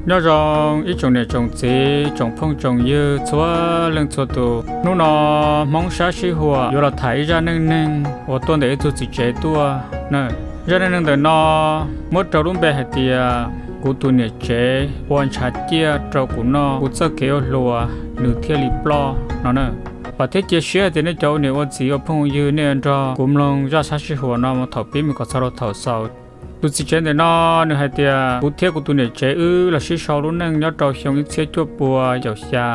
Nyob zoo ib tsoom niam tsoom txiv, tsoom phooj tsoom ywg txhua leej txhua tus. Hnub no Hmoob Sab Sib Huam yuav los tham ib zaj neej neeg uas tuaj ntawm ib tug txiv tsev tuaj na. Zaj neej neeg ntawm no muab rau lub npe hais tias kuv tus niam tsev ua ntshav ciaj rau kuv noj kuv txoj kev ua hluas nws thiaj li ploj no na. Vam thiab cia siab tias nej cov ua niam ua txiv ua phooj ua ywg nej nrog kuv mloog zaj Sab Sib Huam no mus thaum pib mus kom txog rau thaum xaus. Tus txiv tsev ntawm no nws hais tias kuv thiab kuv tus niam tsev wb los sib sau lub neej nyob rau xyoo ib txhiab cuaj pua caum xya.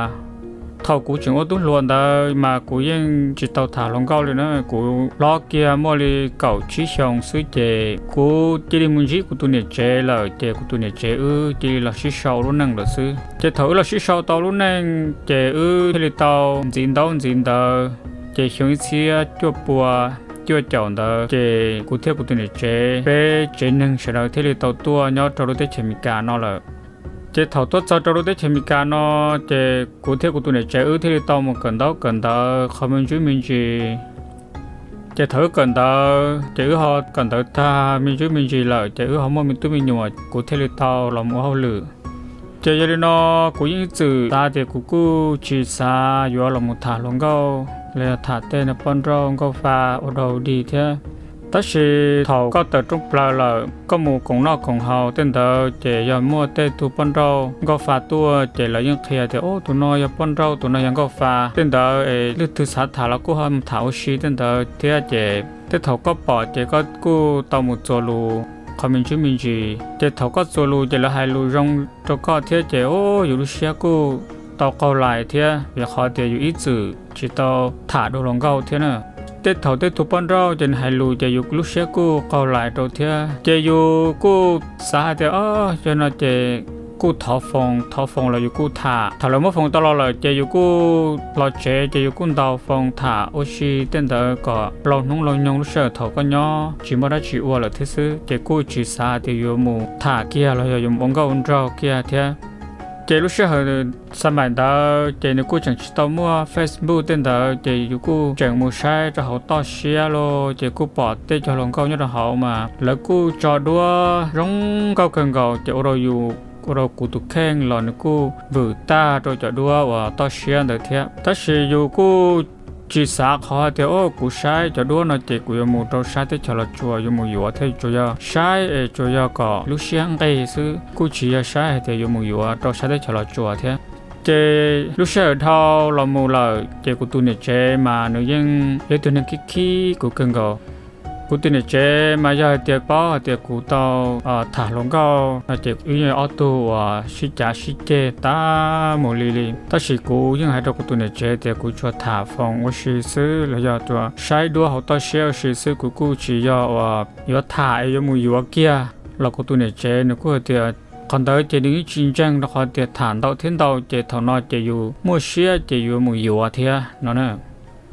Thaum kuv tseem ua tub hluas ntawd mas kuv yeej tsis tau tham hluas nkauj li na, kuv hlob kiag muaj li kaum tsib xyoos xwb ces kuv cia li mus ntsib kuv tus niam tsev lawm ces kuv tus niam tsev wb cia li los sib sau lub neej lawm xwb. Ces thaum wb los sib sau tau lub neej ces wb thiaj li tau ntxiv ntaub ntxiv ntawv. Ces xyoo ib txhiab cuaj pua cuaj caum ntawd ces kuv thiab kuv tus niam tsev peb tsev neeg sawv daws thiaj li tau tuaj nyob rau lub teb chaws Amelikas no lawm. Ces thaum tuaj txog rau lub teb chaws Amelikas no ces kuv thiab kuv tus niam tsev wb thiaj li tau mus kawm ntaub kawm ntawv qhov me ntsis me ntsis. Ces thaum wb kawm ntawv ces wb ho kawm ntawv tag me ntsis me ntsis lawm ces wb ho muaj me tub me nyuam kuv thiaj li tau los mus ua hauj lwm. Ces yog li no kuv yeej ib txwm xav tias kuv kuj tsis xav yuav los mus tham hluas nkauj los yog tham tej poj nrauj nkauj fa ua dog dig thiab. Tab sis thaum koj tawm rooj plaws lawm koj mus koom noj koom haus tej ntawd ces yog muaj tej tug poj nrauj nkauj fa tuaj ces lawv yeej qhia tias ub tus no yog poj nrauj tus no yog nkauj fa tej ntawd es leej twg xav tham los kuj ho mus tham ua si tej ntawd thiab ces tej thaum koj pom ces koj kuj tau mus txuas lus qhov me ntsis me ntsis ces thaum koj txuas lus ces lawv hais lus zoo rau koj thiab ces ub yus lub siab kuj tau qaug lais thiab vim qhov tias yus ib txwm tsis tau tham dua hluas nkauj thiab na. Tej thaum tej tug poj nrauj ces nws hais lus ces yus lub siab kuj qaug lais rau thiab ces yus kuj xav hais tias o yog no ces kuj thov foos thov foos los yus kuj tham. Thaum lawv muab foos tau los lawm ces yus kuj los tsev ces yus kuj ntaus foos tham ua si tej ntawd kom laug hnub laug nyoog lub sij hawm thaum koj nyob tsis muaj dab tsi ua lawm thiab xwb ces kuj tsis xav hais tias yuav mus tham kiag los yog yuav mus ua nkauj ua nraug kiag thiab. Ces lub sij hawm xab maim ntawd ces nws kuj tseem tsis tau muaj Facebook tej ntawd ces yus kuj tseem mus saib rau hauv toj siab lauj ces kuj pom tej cov hluas nkauj nyob rau hauv mas lawv kuj tso duab zoo nkauj kawg nkaus ces ua rau yus ua rau kuv tus kheej los nws kuj vwm tag rau cov duab uas toj siab ntawd thiab. Tab sis yus kuj tsis xav qhov hais tias o kuv saib cov duab no ces kuv yuav mus rau sab teb chaws Los Tsuas yuav mus yuav thiab, tsuas yog saib es tsuas yog kom lub siab nqig xwb, kuj tsis yog saib hais tias yuav mus yuav rau sab teb chaws Los Tsuas thiab. Ces lub sij hawm dhau los mus lawm ces kuv tus niam tsev mas nws yeej yog ib tug neeg khib khib kuv kawg nkaus. Kuv tus niam tsev mas yog hais tias paub hais tias kuv tau tham hluas nkauj no ces wb yeej ob tug uas sib cav sib ceg tag mus li li. Tab sis kuv yeej hais rau kuv tus niam tsev tias kuv tsuas tham foos ua si xwb los yog tsuas saib duab hauv toj siab ua si xwb, kuv kuj tsis yog uas yuav tham es yuav mus yuav kiag. Los kuv tus niam tsev nws kuj hais tias qhov ntawd ces nws yeej tsis ntseeg rau qhov tias tham ntau thiab ntau ces thaum no ces yus muaj siab ces yuav mus yuav thiab no na.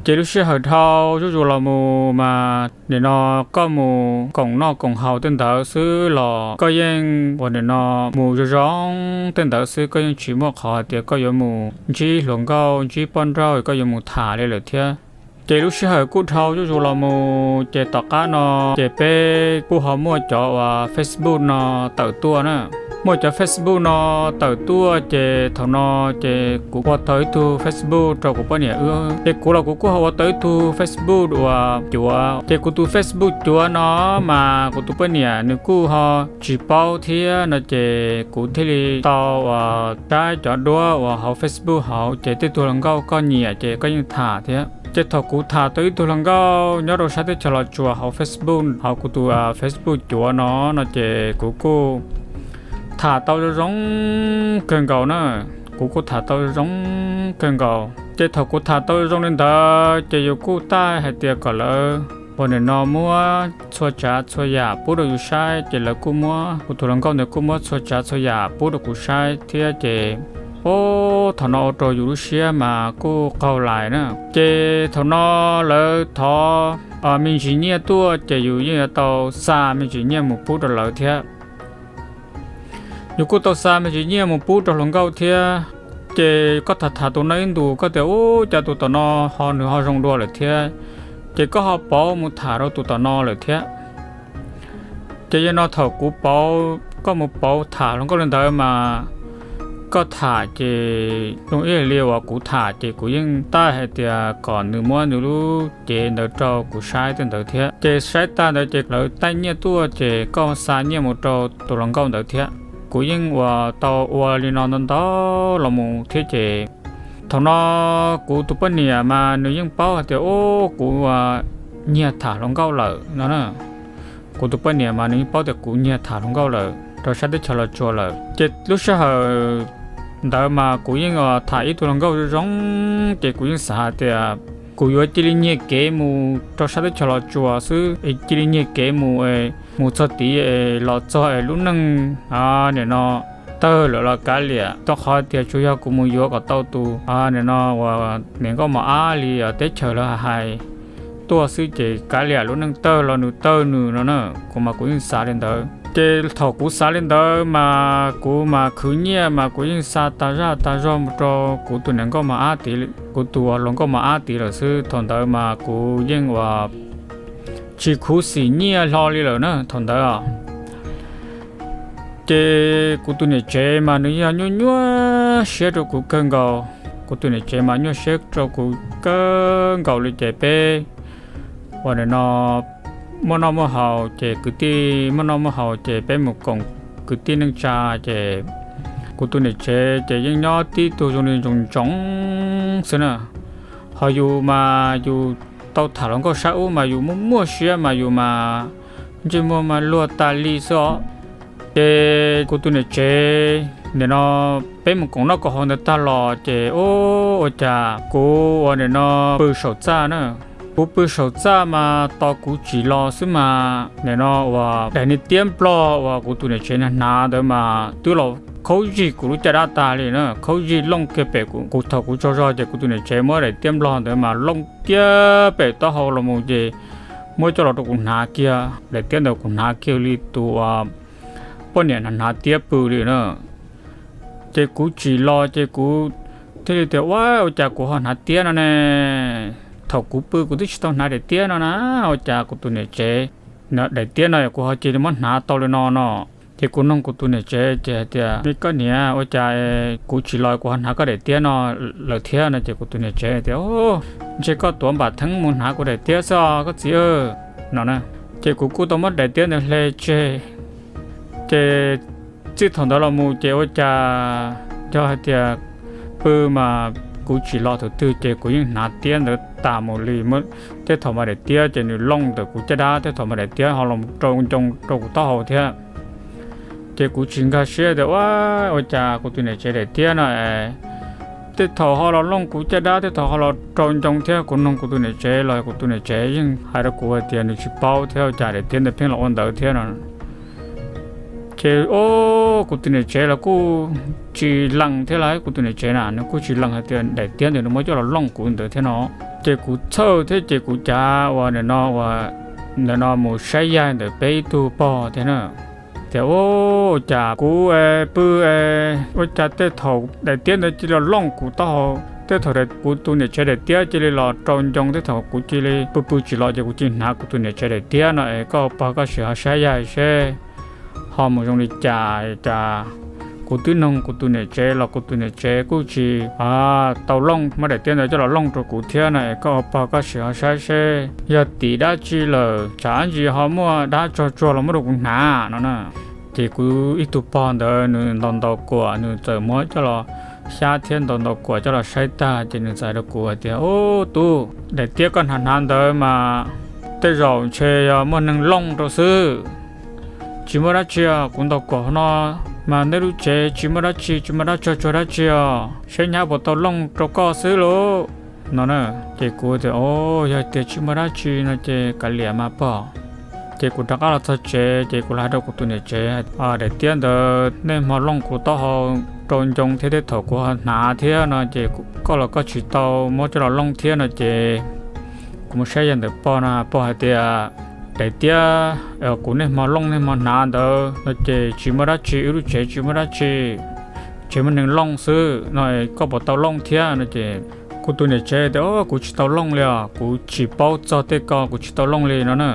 Ces lub sij hawm dhau zuj zus los mus mas nim no koj mus koom noj koom haus tej ntawd xwb los koj yeej uas nim no mus zoo zoo tej ntawd xwb, koj yeej tsis muaj qhov hais tias koj yuav mus ntsib hluas nkauj ntsib poj nrauj koj yuav mus tham li lawm thiab. Ces lub sij hawm kuj dhau zuj zus los mus ces tom qab no ces peb kuj ho muaj cov uas Facebook no tawm tuaj na. Muaj cov Facebook no tawm tuaj ces thaum no ces kuv ua tau ib tug Facebook rau kuv poj niam wb, ces kuv los kuv kuj ho ua tau ib tug Facebook uas cuav. Ces kuv tus Facebook cuav no mas kuv tus poj niam nws kuj ho tsis paub thiab no ces kuv thiaj li tau uas saib cov duab uas hauv Facebook hauv ces tej tug hluas nkauj koj nyiam ces koj yeej tham thiab. Ces thaum kuv tham tau ib tug hluas nkauj nyob rau sab teb chaws Los Tsuas hauv Facebook hauv kuv tus Facebook cuav no no ces kuv kuj tham tau zoo zoo kawg nkaus na. Kuv kuj tham tau zoo zoo kawg nkaus. Ces thaum kuv tham tau zoo zoo li ntawd ces yus kuj taij hais tias kom lawv uas nim no muab txhua tsav txhua yam pub rau yus saib, ces lawv kuj muab, kuv tus hluas nkauj ntawd kuj muab txhua tsav txhua yam pub rau kuv saib thiab ces, o, thaum no ua rau yus lub siab mas kuj qaug lais na. Ces thaum no lawv thov me ntsis nyiaj tuaj ces yus yeej yuav tau xa me ntsis nyiaj mus pub rau lawv thiab. Yus kuj tau xa me ntsis nyiaj mus pub rau hluas nkauj thiab. Ces koj tham tham tus no ib ntus koj tias ub cas tus tom no ho nws ho zoo dua lawm thiab, ces koj ho pauv mus tham rau tus tom no lawm thiab. Ces yog no thaum kuv pauv, koj mus pauv tham hluas nkauj li ntawd mas koj tham ces zoo ib yam li uas kuv tham ces kuv yeej taij hais tias kom nws muab nws lub cev ntawd rau kuv saib tej ntawd thiab. Ces saib tag ntawd ces lawv taij nyiaj tuaj ces koj xa nyiaj mus rau tus hluas nkauj ntawd thiab. Kuv yeej uas tau ua li no ntau ntau los mus thiab ces thaum no kuv tus poj niam mas nws yeej paub hais tias ub kuv uas nyiag tham hluas nkauj lawm no na. Kuv tus poj niam mas nws yeej paub tias kuv nyiag tham hluas nkauj lawm rau sab teb chaws Los Tsuas lawm. Ces lub sij hawm ntawd mas kuv yeej uas tham ib tug hluas nkauj zoo zoo, ces kuv yeej xav hais tias kuv yuav cia li nyiag kev mus rau sab teb chaws Los Tsuas xwb, cia li nyiag kev mus, mus txog tid los txog es lub neej nim no tawg lawm los kav liam, rau qhov tias tsuas yog kuv mus yuav kom tau tus nim no uas niam nkauj mos ab li teb chaws lawv hais tuaj xwb ces kav liam lub neej tawg los nws tawg nws no na. Kuv mas kuv yeej xav li ntawd. Ces thaum kuv xav li ntawd mas kuv mas khwv nyiaj mas kuv yeej xa tas zaj tas zog mus rau kuv tus niam nkauj mos ab tid, kuv tus hluas nkauj mos ab tid lawm xwb. Thaum ntawd mas kuv yeej uas tsis khuv xim nyiaj hlo li lawm na thaum ntawd os. Ces kuv tus niam tsev mas nws yog nyuaj nyuaj siab rau kuv kawg nkaus. Kuv tus niam tsev mas nyuaj siab rau kuv kawg nkaus li ces peb uas nim no muaj noj muaj haus ces kwv tij muaj noj muaj haus ces peb mus koom kwv tij neej tsa ces kuv tus niam tsev ces yeej nyob tib tug zoo li ntsoov ntsoov xwb na. Ho yus mas yus tau tham hluas nkauj sab ub mas yus muaj muaj siab mas yus mas ntsej muag mas luag tas li xwb os. Ces kuv tus niam tsev nim no peb mus koom noj koom haus ntawd tag los ces ua cas kuv uas nim no pw saum txaj na. Kuv pw saum txaj mas tos kuv tsim los xwb mas nim no uas daim niag tiab nplog uas kuv tus niam tsev hnav ntawd mas twb los khaub zig kuv lub caj dab tas li na, khaub zig looj kiag pem kuv. Thaum kuv tsaug zog ces kuv tus niam tsev muab daim tiab nplog ntawd mas looj kiag pem taub hau los mus ces muab coj los rau kuv hnav kiag. Daim tiab ntawd kuv hnav kiag li tus poj niam hnav tiab pw li na. Ces kuv tsim los ces kuv thiaj li tias ua ua cas kuv ho hnav tiab no ne. Thaum kuv pw kuv twb tsis tau hnav daim tiab no na, ua cas kuv tus niam tsev daim tiab no kuv ho cia li muab hnav tau li no no. Ces kuv nug kuv tus niam tsev ces hais tias, me koj niam, ua cas kuv tsim los kuv ho hnav koj daim tiab no lawm thiab no? Ces kuv tus niam tsev tias, ntshe koj tuav npam theeb mus hnav kuv daim tiab xwb os koj txiv no na. Ces kuv kuj tau muab daim tiab ntawd hle tseg. Ces txij thaum ntawd los mus ces ua cas yog hais tias pw mas kuv tsim los thaum twg ces kuv yeej hnav tiab ntawd tas mus li. Tej thaum mas daim tiab ces nws looj ntawm kuv caj dab, tej thaum mas daim tiab ho los rau ncoo rau kuv taub hau thiab. Ces kuv tsis nkag siab tias ua, ua cas kuv tus niam tsev daim tiab no es tej thaum ho los looj kuv caj dab, tej thaum ho los rau ncoo thiab. Kuv nug kuv tus niam tsev los kuv tus niam tsev yeej hais rau kuv hais tias nws tsis paub thiab, ua cas daim tiab ntawd pheej los ua ntawd thiab no. Ces o, kuv tus niam tsev los kuj tsis lees thiab lauj, kuv tus niam tsev na nws kuj tsis lees hais tias daim tiab ntawd nws muab coj los looj kuv ntawd thiab no. Ces kuv txhawj thiab ces kuv cav uas nim no uas ntawm no mus saib yaig ntawm peb ib tug pog thiab na. Tias ua cas kuv pw, ua cas tej thaum daim tiab ntawd cia li los looj kuv taub hau, tej thaum kuv tus niam tsev daim tiab cia li los rau ncoo, tej thaum kuv cia li pw pw tsis los ces kuv cia li hnav kuv tus niam tsev daim tiab no es koj pog koj sim ho saib yaig seb ho mus zoo li cas. Cas kuv twb nug kuv tus niam tsev los kuv tus niam tsev kuj tsis tau looj, muab daim tiab ntawd coj los looj rau kuv thiab no es koj pog koj sim ho saib seb yog tim dab tsi lawm, tsam ntsis ho muaj dab tsog tsuag los muab rau kuv hnav no na. Ces kuv ib tug pog ntawd nws ntaus ntaus kuam, nws txawm muab coj los xyab thiab ntaus ntaus kuam coj los saib tag ces nws txawm hais rau kuv hais tias, ub tub, daim tiab koj hnav hnav ntawd mas tej zaum ntshe yog muaj neeg looj rau xwb. Tsis muaj dab tsi os, kuv ntaus kuam no mas nej lub tsev tsis muaj dab tsi, tsis muaj dab tsog tsuag dab tsi os, saib nyab puas tau looj rau koj xwb lauj no na. Ces kuv tias, o, yog tias tsis muaj dab tsi no ces kav liam mas pog. Ces kuv rov qab los txog tsev ces kuv los hais rau kuv tus niam tsev, daim tiab ntawd nej hmo looj kuv taub hau rau ncoo thiab tej thaum kuv ho hnav thiab no ces koj los koj tsis tau muab coj los looj thiab no ces kuv mus saib yaig ntawm pog no pog hais tias daim tiab kuv nej hmo looj nej hmo hnav ntawd no ces tsis muaj dab tsi, wb lub tsev tsis muaj dab tsi, tsev muaj neeg looj xwb no, koj puas tau looj thiab no ces kuv tus niam tsev tias, o, kuv tsis tau looj li os, kuv tsis paub txog tej ko kuv tsis tau looj li no na.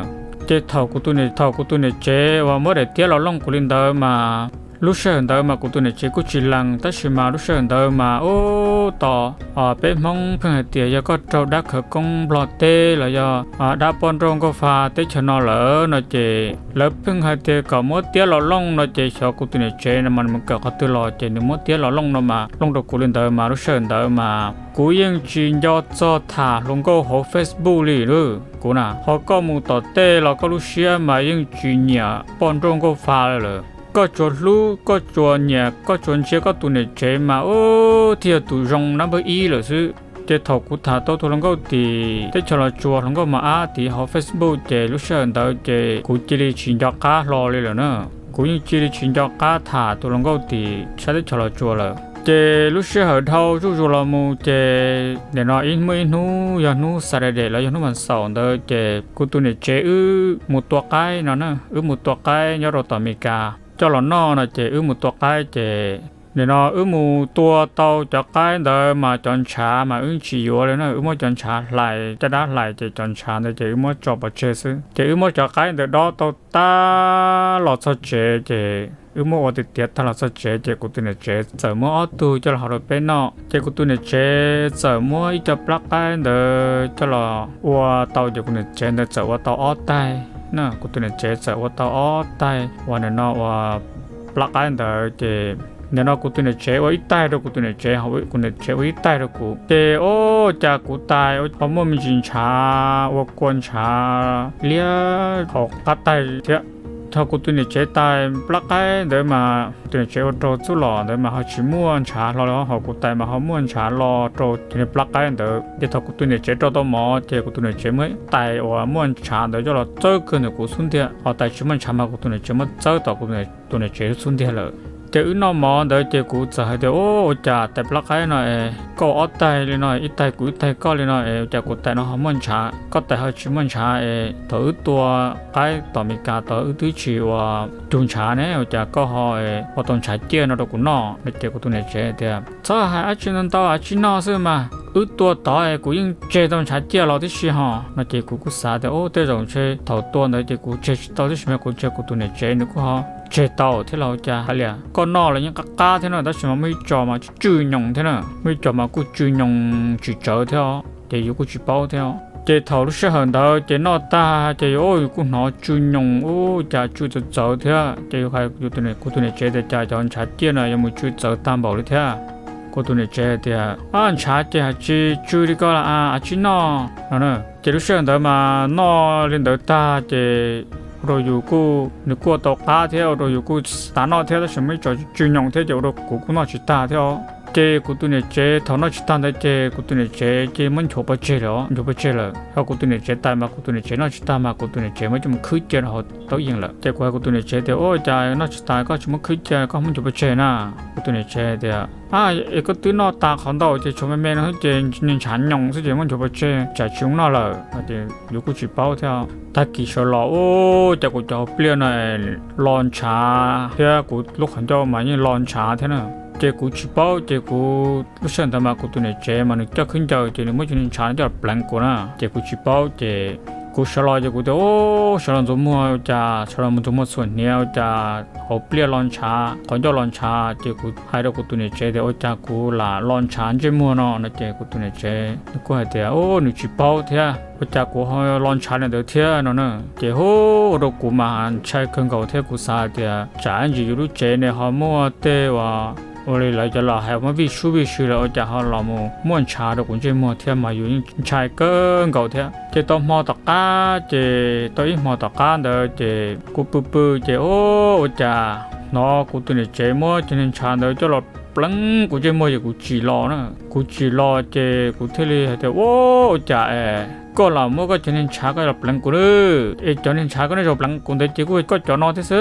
Ces thaum kuv tus niam, thaum kuv tus niam tsev uas muab daim tiab los looj kuv li ntawd mas Lub sij hawm ntawd mas kuv tus niam tsev kuj tsis lees, tab sis mas lub sij hawm ntawd mas ub, tos peb Hmoob pheej hais tias yog koj raug dab khawv koob nplog teb los yog dab poj nrauj nkauj fa teb chaws no lawm no ces lawv pheej hais tias kom muab tiab los looj no ces xyov kuv tus niam tsev no mas nws mus kawm qhov twg los ces nws muab tiab los looj no mas looj rau kuv li ntawd mas lub sij hawm ntawd mas kuv yeej tsis nco txog tham hluas nkauj hauv Facebook li lawm. Kuv na, ho koj mus tom tej los koj lub siab mas yeej tsis nyiam poj nrauj nkauj fa lawm. Koj tsuas hlub, koj tsuas nyiam, koj tsuas ntsia koj tus niam tsev mas ub, thiaj yog tus zoo nab npawb ib lawm xwb. Ces thaum kuv tham tau tus hluas nkauj tim teb chaws Los Tsuas, hluas nkauj mos ab tim hauv Facebook ces lub sij hawm ntawd ces kuv cia li tsis nco qab hlo li lawm na. Kuv yeej cia li tsis nco qab tham tus hluas nkauj tim sab teb chaws Los Tsuas lawm. Ces lub sij hawm dhau zuj zus los mus ces nim no ib muaj ib hnub yog hnub Saturday los yog hnub vas xaum ntawd ces kuv tus niam tsev wb mus tua qaib no na, wb mus tua qaib nyob rau tom Amelikas coj los noj no ces wb mus tua qaib ces nim no wb mus tua tau cov qaib ntawd mas cov ntshav mas wb tsis yuav li na, wb muab cov ntshav hlais, caj dab hlais ces cov ntshav ntawd ces wb muab tso pov tseg xwb. Ces wb muab cov qaib ntawd dob tau tag los txog tsev ces wb muab ua tiav tiav tag los txog tsev ces kuv tus niam tsev txawm muab ob tug coj los hau rau peb noj. Ces kuv tus niam tsev txawm muab ib co plab qaib ntawd coj los ua tau ces kuv niam tsev ntawd txawm ua tau ob taig na, kuv tus niam tsev txawm ua tau ob taig uas nim no uas plab qaib ntawd ces nim no kuv tus niam tsev ua ib taig rau kuv tus niam tsev, kuv niam tsev ua ib taig rau kuv ces ua cas kuv tais ho muaj me ntsis ntshav ua kua ntshav liab hauv qab taig thiab. Thaum kuv tus niam tsev tais plab qaib ntawd mas kuv tus niam tsev ua rau txuj lom ntawd mas ho tsis muaj ntshav hlo li, ho kuv tais mas ho muaj ntshav lo rau cov plab qaib ntawd. Ces thaum kuv tus niam tsev rau tau mov ces kuv tus niam tsev muab tais uas muaj ntshav ntawd coj los txawb kiag ntawm kuv xub ntiag, ho tais tsis muaj ntshav mas kuv tus niam tsev muab txawb tom kuv tus niam tsev xub ntiag lawm. Ces wb noj mov ntawd ces kuv txawm hais tias, Ua cas tais plab qaib no es koj ob taig li no, ib taig kuv ib taig koj li no es ua cas kuv tais no ho muaj ntshav, koj tais ho tsis muaj ntshav es thaum wb tua qaib tom Amelikas tod wb twb tsis ua cug ntshav ne, ua cas koj ho ua tau ntshav ciaj no rau kuv noj no? Ces kuv tus niam tsev tias, Txhob hais dab tsi ntau ntau, tsib noj xwb mas, wb tua tod kuv yeej tseg tau ntshav ciaj los tib si ho no. Ces kuv kuj xav tias, Ub, tej zaum ntshe thaum tua ntawd ces kuv tseg tsis tau tib si mas, kuv ntshai kuv tus niam tsev nws kuj ho tseg tau thiab los ua cas. Hais li koj noj los yeej qab qab thiab no, tab sis mas muaj ib co mas tsw nyoos thiab na, muaj ib co mas kuj tsw nyoos tsis tsawv thiab os, ces yus kuj tsis paub thiab. Ces thaum lub sij hawm ntawd ces noj tag ces yus, yus kuj hnov tsw nyoos, ub, cas tsw txawv txawv thiab. Ces yus hais kuv tus niam tsev tias, Cas cov ntshav ciaj no yuav mus tsw txawv tag npaum li thiab? Kuv tus niam tsev tias, Ab, ntshav ces hais tsis tsw li ko los tsib noj no na. Ces lub sij hawm ntawd mas noj li ntawd tag ces ua rau yus kuj, nws kuj ua tau qab thiab ua rau yus kuj xav noj thiab, tab sis muaj ib co tsw nyoos thiab ces ua rau kuv kuj noj tsis tag thiab os. Ces kuv tus niam tsev thaum noj tsis tag ntawd ces kuv tus niam tsev ces muab nchuav pov tseg lawm, nchuav pov tseg lawm. Ho kuv tus niam tsev tais mas kuv tus niam tsev noj tsis tag mas kuv tus niam tsev muab coj mus khwb cia rau hauv taub yees lawm. Ces kuv hais kuv tus niam tsev tias, Ua cas noj tsis tag koj tsis muab khwb cia, koj muab nchuav pov tseg na? Kuv tus niam tsev tias, Ab, es koj twb noj tas qhov ntau ces tshuav me me no xwb ces ntshav nyoos xwb ces muab nchuav pov tseg tsam tsis zoo noj lawm. Ces yus kuj tsis paub thiab. Tag kis sawv los ub, cas kuv cov hauv pliaj no lo ntshav thiab kuv lub qhov ncauj mas yeej lo ntshav thiab na. Ces kuv tsis paub ces kuv lub sij hawm ntawd mas kuv tus niam tsev mas nws coj khaub ncaws ces nws muab cov niag ntshav no coj los pleev kuv na. Ces kuv tsis paub ces kuv sawv los ces kuv tias, Ub, sawv los ntxuav muag, ua cas sawv los mus ntxuav muag txhuam hniav ua cas hauv pliaj lo ntshav, qhov ncauj lo ntshav. Ces kuv hais rau kuv tus niam tsev tias, Ua cas kuv lam lo ntshav ntsej muag no no? Ces kuv tus niam tsev nws kuj hais tias, Ub, nws tsis paub thiab, ua cas kuv ho lo ntshav li ntawd thiab no na. Ces hu ua rau kuv mas ntshai kawg nkaus thiab kuv xav hais tias tsam ib ntsis yus lub tsev ne ho muaj tej uas ua li lawv cov laus hais muab vij sub vij sw lawm ua cas ho los mus muaj ntshav rau kuv ntsej muag thiab mas yus yeej ntshai kawg nkaus thiab. Ces tau hmo tom qab ces tau ib hmo tom qab ntawd ces kuv pw pw ces ub, ua cas hnov kuv tus niam tsev muab cov niag ntshav ntawd coj los pleev kuv ntsej muag ces kuv tsim los na. Kuv tsim los ces kuv thiaj li hais tias, Ua, ua cas es koj los muab koj cov niag ntshav koj los pleev kuv na? Es cov niag ntshav koj nyob zoo pleev kuv ntawd ces kuj koj cov no thiab xwb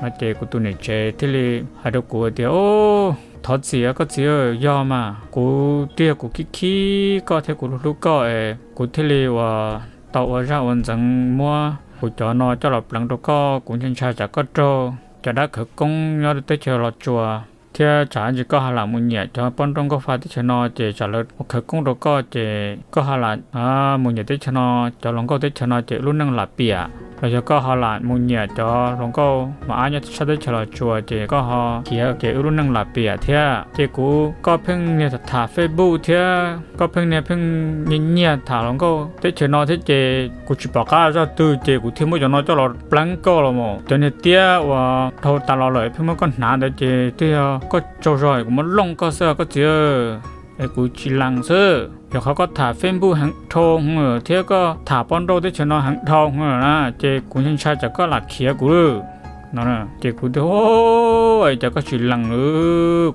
no. Ces kuv tus niam tsev thiaj li hais rau kuv tias, Ub, thov txim koj txiv, yog mas kuv twb yog kuv khib khib koj thiab kuv hlub hlub koj es kuv thiaj li uas tau ua zaj ua ntxeev muab kuv cov no coj los pleev rau koj. Kuv ntshai ntshai tsam koj raug cov dab khawv koob nyob teb chaws Los Tsuas thiab tsam ntsis koj ho lam mus nyiam cov poj nrauj nkauj fa teb chaws no ces tsam lawv ua khawv koob rau koj ces koj ho lam mus nyiam teb chaws no, cov hluas nkauj teb chaws no ces lub neej lam piam. los yog koj ho lam mus nyiam cov hluas nkauj mos ab nyob sab teb chaws Los Tsuas ces koj ho khiav ces wb lub neej lam piam thiab. Ces kuv, koj pheej niag tham tham Facebook thiab koj pheej niag pheej nyiag nyiag tham hluas nkauj teb chaws no thiab ces kuv tsis pom qab zaj twg ces kuv thiaj muab cov no coj los pleev koj los mas. Cov niag tiab uas dhau tas los lawm pheej muab koj hnav ntawd ces twb yog koj tsaug zog kuv muab looj koj xwb koj txiv. Es kuv tsis lees xwb, yog qhov koj tham Facebook heev dhau hwv thiab koj tham poj nrauj teb chaws no heev dhau hwv lawm na ces kuv ntshai tsam koj lam khiav kuv lawm no. Ces kuv tias, Cas koj tsis lees lawm?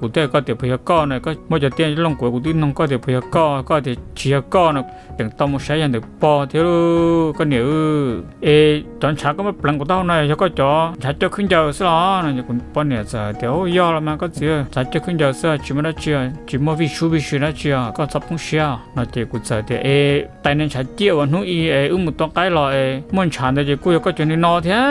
Kuv twb hais koj tias puas yog koj no, koj muab cov tiab looj kuv, kuv twb noog koj tias puas yog koj, koj tias tsis yog koj no. Tseem tau mus saib yog ntawm pog thiab lauj koj niam. Es cov ntshav koj muab pleev kuv taub hau no yog koj cov ntshav coj khwb ncaws xwb los no? Kuv poj niam txawm tias, Yog los mas koj txiv, ntshav coj khwb ncaws xwb tsis muaj dab tsi, tsis muaj vij sub vij sw dab tsi os, koj txhob poob siab no. Ces kuv txawm tias, Es tais niag ntshav ciaj uas hnub i es wb mus tua qaib los es muaj ntshav ntawd ces kuj yog koj cov niag no thiab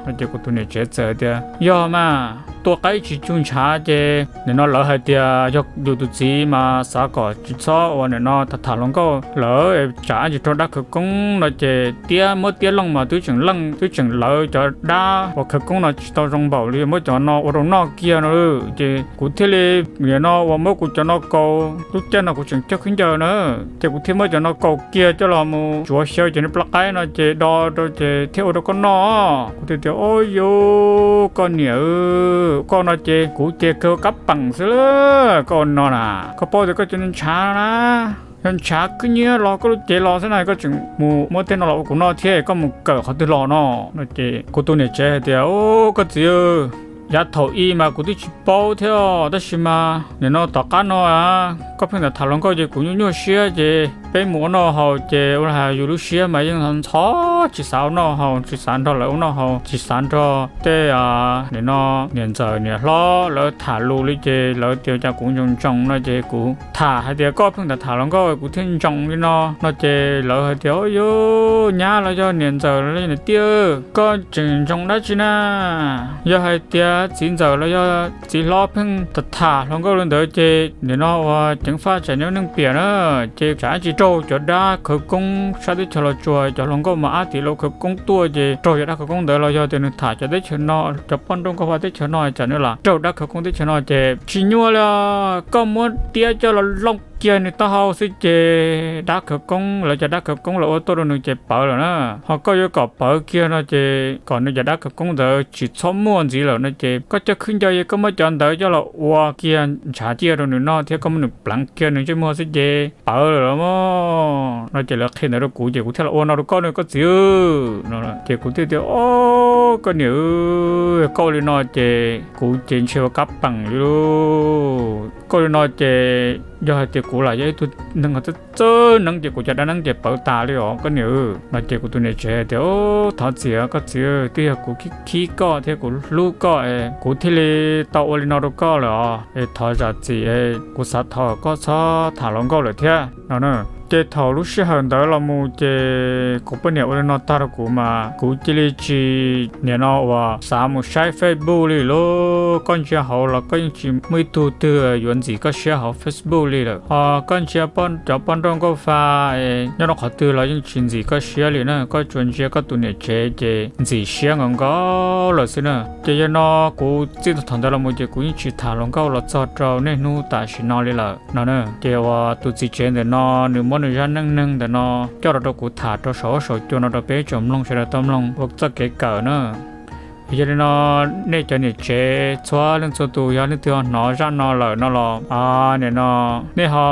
no. Ces kuv tus niam tsev txawm tias, Yog mas, tua qaib tsis cug ntshav ces nim no lawv hais tias yog yus tus txiv mas xav kom tsis txhob ua nim no tham tham hluas nkauj lawm tsam tsis raug dab khawv koob no ces tiab muab tiab looj mas twb tseem leej twb tseem lawv cov dab uas khawv koob no tsis tau zoo npaum li, muab cov no ua rau noj kiag no. Ces kuv thiaj li, nim no uas muab kuv cov no kaus, lub caij no kuv tseem coj khwb ncaws na, ces kuv thiaj muab cov no kaus kiag coj los mus tsuav xyaw cov niag plab qaib no ces do rau ces thiaj ua rau koj noj. Kuv thiaj tias, Au yus, koj niam, koj no ces kuv ces kawg ua kab peem xwb lauj, koj ua no na, koj paub tias koj cov niag ntshav no na, yog ntshav khwb nyiab los koj lub cev los xwb na, koj tseem mus muab tej no los ua kuv noj thiab, koj mus kawm qhov twg los no no. Ces kuv tus niam tsev hais tias, Au koj txiv, yav thaum i mas kuv twb tsis paub thiab, tab sis mas nim no tom qab no koj pheej tham tham hluas nkauj ces kuv nyuaj nyuaj siab ces peb mus ua noj haus ces ua li hais yus lub siab mas yeej ntxhov tsis xav ua noj haus, tsis xav nrog lawv ua noj haus, tsis xav nrog tej nim no niam ntxawm niam hlob lawv tham lus li ces lawv tias cas kuv ntsoov ntsoov no ces kuv tham hais tias koj pheej tham tham hluas nkauj kuv thiaj ntsoov li no no ces lawv hais tias, Au yus, nyab los yog niam ntxawm los yog niam tij, koj tseem ntsoov dab tsi na? Yog hais tias txiv ntxawm los yog txiv hlob pheej tham tham hluas nkauj li ntawd ces nim no uas ceev faj tsam nyob neej piam na, ces tsam tsis raug cov dab khawv koob sab teb chaws Los Tsuas cov hluas nkauj mos ab tim lawv khawv koob tuaj ces raug cov dab khawv koob ntawd los yog tias nws tham cov teb chaws no, cov poj nrauj nkauj vaj teb chaws no tsam nws lam raug dab khawv koob teb chaws no ces tsis nyuaj li os. Koj muab tiab coj los looj kiag nws taub hau xwb ces dab khawv koob, lawv cov dab khawv koob lawv ua tuaj rau nws ces pawv lawm na. Ho koj yuav kom pawv kiag no ces kom nws cov dab khawv koob ntawd tsis txhob muaj ntxiv lawm no ces koj coj khwb ncaws es koj muab cov ntawd coj los ua kiag ntshav ciaj rau nws noj thiab koj muab nws pleev kiag nws ntsej muag xwb ces pawv lawm los mas no ces lawv qhia ntawd rau kuv ces kuv thiaj los ua no rau koj no koj txiv no. Ces kuv thiaj tias, Au koj niam, koj ua li no ces kuv ces ntshe ua kab peem li lauj. Koj ua li no ces yog hais tias kuv lam yog ib tug neeg txawj txawj neeb ces kuv cov dab neeb ces pawv tas li os koj niam no. Ces kuv tus niam tsev hais tias, Au thov txim koj txiv, twb yog kuv khib khib koj thiab kuv hlub koj es kuv thiaj li tau ua li no rau koj lawm os, es thov zam txim, kuv xav thov koj txhob tham hluas nkauj lawm thiab no na. Ces thaum lub sij hawm ntawd los mus ces kuv poj niam ua li no tag rau kuv mas kuv cia li tsis nim no uas xav mus saib Facebook li lauj. Koj ntsia hauv los koj yeej tsis muaj ib tug twg yuav ntxim koj siab hauv Facebook li lawm. Ho koj ntsia cov poj nrauj nkauj fa nyob rau qhov twg los yeej tsis ntxim koj siab li na, koj tsuas ntsia koj tus niam tsev ces ntxim siab nkaus nkaus lawm xwb na. Ces yog no kuv txij thaum ntawd los mus ces kuv yeej tsis tham hluas nkauj los txog rau niaj hnub tam sim no li lawm no na. Ces uas tus txiv tsev ntawm no nws muab nws zaj neej neeg ntawm no coj los rau kuv tham rau saum huab saum cua no rau peb tsoom mloog sawv daws tau mloog ua txoj kev kawm na. Yog li no, nej cov niam tsev txhua leej txhua tus yog leej twg ho hnov zaj no lawm no los, nim no nej ho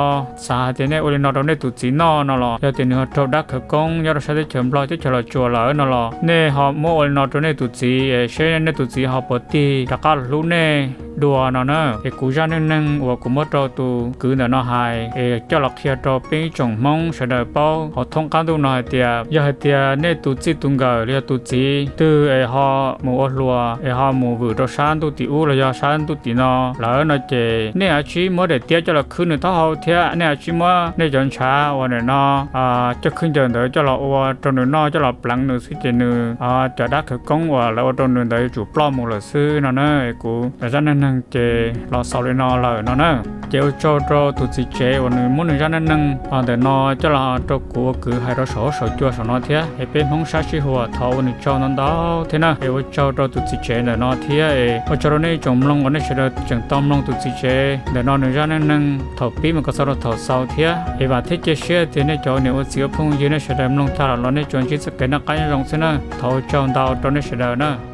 xav hais tias nej ua li no rau nej tus txiv noj no los, yog tias nws ho raug dab khawv koob nyob rau sab teb chaws Nplog teb chaws Los Tsuas lawm no los, nej ho muab ua li no rau nej tus txiv seb nej tus txiv ho puas tig rov qab los hlub nej dua no na. Es kuv zaj neej neeg uas kuv muab rau tus kwv ntawm no hais es coj los qhia rau peb ib tsoom Hmoob sawv daws paub hauv thoob qab ntuj no hais tias yog hais tias nej tus txij tus nkawm los yog tus txiv twg es ho mus ua hluas es ho mus vwm rau sab ntuj tim ub los yog sab ntuj tim no lawm no ces nej yuav tsum muab daim tiab coj los khwb nws taub hau thiab nej yuav tsum muab nej cov ntshav uas nim no coj khwb ncaws ntawd coj los ua rau nws noj, coj los pleev nws xwb ces nws cov dab khawv koob uas lawv ua rau nws ntawd yuav tsum ploj mus lawm xwb no na. Kuv zaj neej ces los xaus li no lawm no na. Ces ua tsaug rau tus txiv tsev uas nws muab nws zaj neej neeg ntawm no coj los rau kuv ua kwv hais rau saum huab saum cua saum no thiab es peb Hmoob sab sib huam thov ua nws tsaug ntau ntau thiab na. Es ua tsaug rau tus txiv tsev ntawm no thiab es ua tsaug rau nej tsoom mloog uas nej sawv daws tseem tau mloog tus txiv tsev ntawm no nws zaj neej neeg thaum pib mus kom txog rau thaum xaus thiab. Es vam thiab cia siab tias nej cov niam ua txiv ua phooj ywg nej sawv daws mloog tag lawm los nej tsuas ntsib txoj kev noj qab nyob zoo xwb na. Thov ua tsaug ntau rau nej sawv daws na.